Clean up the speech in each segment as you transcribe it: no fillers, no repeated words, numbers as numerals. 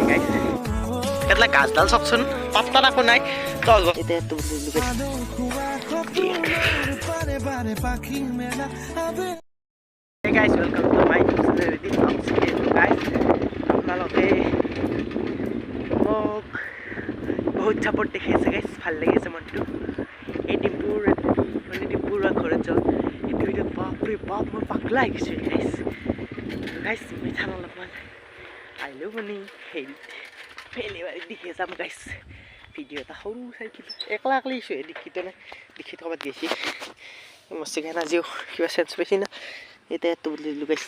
গাইছ, এইবিলাক গাছডাল চাওকচোন, পাত্তা একো নাই। 10 বছৰ এতিয়া। Hey guys, welcome to my channel Vlogs. Guys, আপোনালোকে মোক বহুত ছাপোৰ্ট দেখি আছে গাইছ, ভাল লাগিছে মনটো। এই ডিম্পুৰ মানে ডিম্পুৰ ঘৰত যাওঁ এইটো ভিডিঅ'ত, বাপৰে বাপ, মই পাগলা হৈ গৈছোঁ গাইছ। গাইছ, মই থান অলপমান আহিলেও মানে হেৰিত ফেলেবাৰীত দেখি যাম গাইছ। ভিডিঅ' এটা সৰু চাই কিবা একলা একলা আহিছোঁ। দীক্ষিত নে দীক্ষিত ক'ৰবাত গৈছে মস্তিখান, আজিও কিবা চেঞ্চ পাইছি না। এই টায়াৰটো বদলাই দিলোঁ গাইছ,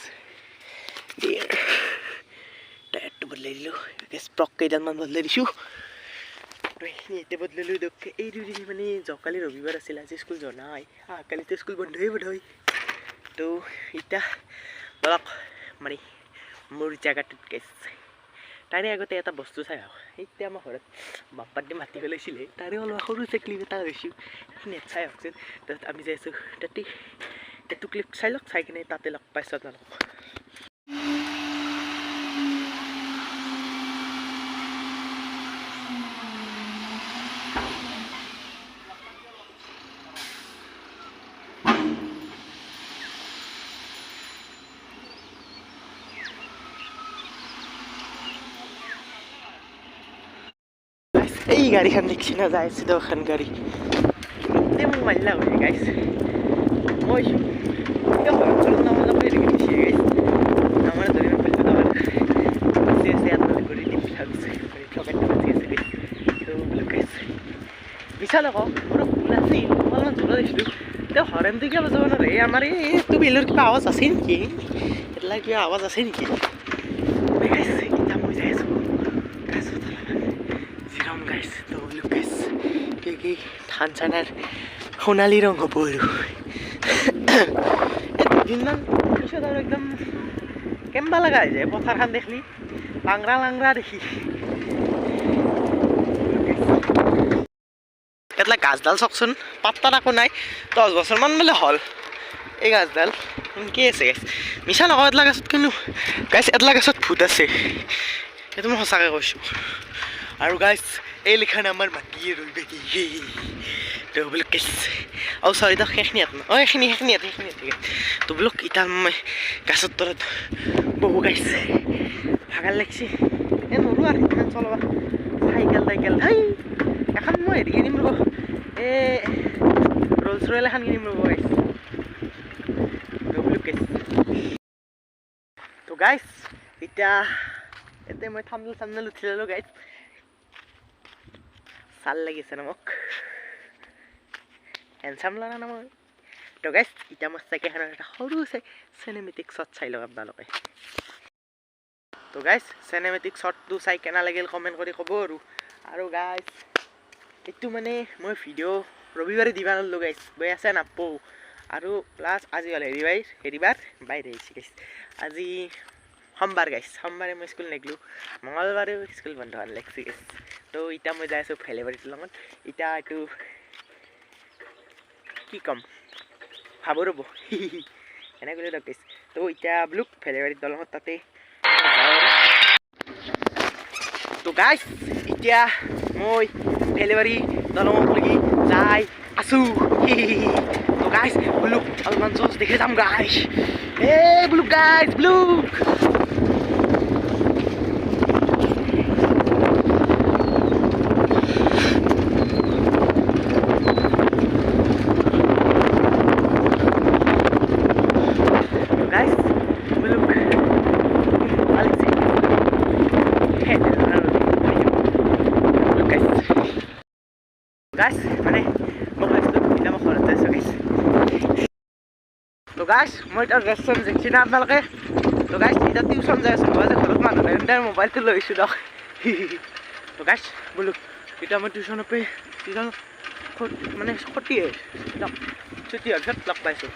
টায়াৰটো বদলাই দিলোঁ গাইছ, স্প্ৰক কেইডালমান বদলাই দিছোঁ। তো এইখিনি এতিয়া বদলালোঁ দিয়ক। এই দুদিন মানে যোৱাকালি ৰবিবাৰ আছিল, আজি স্কুল যোৱা নাই, কালিতো স্কুল বন্ধই বোধ হয়। তো এতিয়া বলক মানে মোৰ জেগাটোত গাইছ। তাৰে আগতে এটা বস্তু চাই আহক। এতিয়া আমাৰ ঘৰত বাপ্পাত দি মাতি পেলাইছিলে, তাৰে অলপ সৰু চাই ক্লিপ এটা লৈছোঁ, সেইখিনি চাই আহকচোন। তাৰপিছত আমি যাই আছোঁ তাতে, এইটো ক্লিপ চাই লওক, চাই কিনে তাতে লগ পাইছোঁ আপোনালোকক। এই গাড়ীখন দেখছি না, যাই আছে এখন গাড়ী। গোটেই মোক মাৰিলা গৈছে গাইছ। মই গাইছ, আমাৰ ধৰি বাচি আছে ইয়াত, মানে ঘূৰি দিম ভাবিছে, পকেটটো বাচি আছে গাইছ। তো বোলো গাইছ, মিছা নকওঁ, মোৰো ভুল আছিল, অলপমান জোৰা দিছিলোঁ। তেওঁ হৰেণটো কিয় বজাব নোৱাৰে? আমাৰ এইটো বেলৰ কিবা আৱাজ আছে নেকি? এইবিলাক কিবা আৱাজ আছে নেকি গাইছ? এতিয়া মই যাই আছোঁ গাছত অলপমান জিৰম গাইছ। তো বোলো গাইছ, কি কি ধান চানাৰ সোণালী ৰং হ'ব আৰু এই দুদিনমান পিছত আৰু একদম কেম্বা লগা হৈ যায় পথাৰখন দেখলি, লাংৰা লাংৰা দেখি। এইবিলাক গাছডাল চাওকচোন, পাত্তা একো নাই। 10 বছৰমান বোলে হ'ল এই গাছডাল, সেনেকেই আছে গাছ। মিছা নকওঁ, এটলা গাছত কিন্তু গাছ, এটলা গাছত ভূত আছে, সেইটো মই সঁচাকৈ কৈছোঁ। আৰু গাছ, এই লিখান আমাৰ মাটিয়ে ৰৈবে। তো বোলো গাইছ, আৰু চৰি, দিয়ক, সেইখিনি ইয়াত, অঁ, এইখিনি সেইখিনি ইয়াত, সেইখিনি ইয়াত। তো বোলো এতিয়া মই গাছৰ তলত বহু গাইছ, ভাগাৰ লাগছি। এই নৰো আৰু সেইখন চলাব চাইকেল টাইকেল। হেই, এখন মই হেৰি কিনিম ৰ'ব, এই ৰলছ ৰয়েল এখন কিনিম ৰ'ব গাইছ। তো বোলো গাইছ, তো গাইছ, এতিয়া এতিয়া মই থামনেল চামনেল উঠি ল'লোঁ গাইছ। চাল লাগিছে ন মোক, হেণ্ডচাম লগা না মই? তো গাইছ, এতিয়া মই চাইকেলখনৰ এটা সৰু চাই চিনেমেটিক শ্বট চাই লওক আপোনালোকে। তো গাইছ, চিনেমেটিক শ্বটটো চাই কেনে লাগিল কমেণ্ট কৰি ক'ব। আৰু গাইছ, এইটো মানে মই ভিডিঅ' ৰবিবাৰে দিবা নোৱাৰিলোঁ গাইছ, বেয়া চেয়া নাপাওঁ। আৰু প্লাছ আজি হ'ল হেৰিবাৰ, হেৰিবাৰ বাইৰে আহিছে গাইছ, আজি সোমবাৰ গাইছ। সোমবাৰে মই স্কুল নেগলোঁ, মঙলবাৰেও স্কুল বন্ধ হোৱা লাগছে গাইছ। তো এতিয়া মই যাই আছোঁ ভেলেবাৰীৰ লগত। এতিয়া এইটো কি ক'ম ভাবোঁ ৰ'ব, এনে কৰিলে দিয়ক গাইছ। তো এতিয়া বোলো ভেলেবাৰীৰ দলঙত তাতে যাওঁ। তো গাইছ, এতিয়া মই ভেলেবাৰী দলঙক লাগি যাই আছোঁ। তো গাইছ, বোলো অলপমান জোচ দেখি যাম গাইছ। এই বোলো গাইছ, বোলো গাইছ, বোলো ভাল লাগিছে। গাইছ, গাইছ, মানে মই কৈছিলোঁ, এতিয়া মই ঘৰত যাইছোঁ গাইছ। তো গাইছ, মই এতিয়া ৰেষ্টুৰেণ্ট দেখছি না আপোনালোকে? তো গাইছ, এতিয়া টিউশ্যন যাই আছোঁ। মই যে ঘৰত মানুহ নাই, মোবাইলটো লৈ আহিছোঁ দিয়ক। তো গাইছ, বোলো এতিয়া মই টিউশ্যনৰ পৰা টিউশ্যন মানে ক্ষতি দিয়ক, ছুটি হোৱাৰ পিছত লগ পাইছোঁ।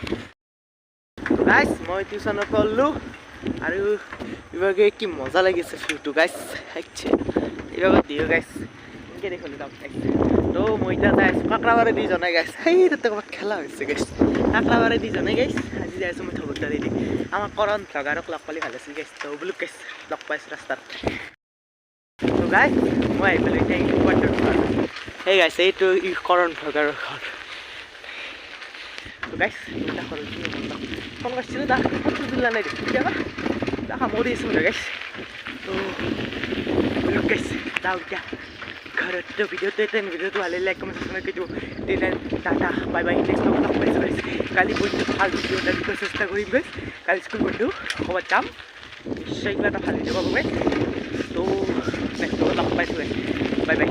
তো গাইছ, মই টিউশ্যনৰ পৰা ওলো আৰু ইভাগে কি মজা লাগিছে ভিউটো গাইছ। আচ্ছা, ইভাগে দিওঁ গাইছ। এনেকৈ দেখলোঁ তাক। তো মই এতিয়া যাই আছোঁ কাকৰাবাৰী দি জনাই গাইছ। সেই তাতে ক'ৰবাত খেলা হৈছে গাইছ, কাকৰাবাৰী দি জনাই গাইছ। আজি যাই আছোঁ মই থবৰদাৰী দি। আমাৰ কৰণ ভ্লগাৰক লগ পালি ভাল আছিল গাইছ। তো বোলো গাইছ, লগ পাইছোঁ ৰাস্তাত। তো গাইছ, মই আহি পালোঁ এতিয়া ইম্পৰ্টেণ্ট ঘৰ। সেই গাইছ, এইটো কৰণ ভ্লগাৰৰ ঘৰ। তো গাইছ, এতিয়া ঘৰত ফোন কৰিছিলোঁ, তাক ফোনটো তোলা নাই দেখোন কেতিয়াবা। তাক কাম কৰি আছোঁ মানে গাইছ। তো গাইছ, যাওঁ এতিয়া ঘৰত। তো ভিডিঅ'টো এতিয়া, ভিডিঅ'টো ভালে লাইক, কমেণ্ট, ছাবস্ক্ৰাইব কৰি দিব। তেতিয়া টাটা, বাই বাই। নেক্সট লগ পাইছোঁ গাইছ। কালি বৈদ্য ভাল ভিডিঅ' এটা দিব চেষ্টা কৰিম গাইছ। কালি স্কুল বন্ধ, ক'ৰবাত যাম, নিশ্চয় কিবা এটা ভাল ভিডিঅ' পাব গাইছ। তো নেক্সট লগ পাইছোঁ গাইছ, বাই বাই।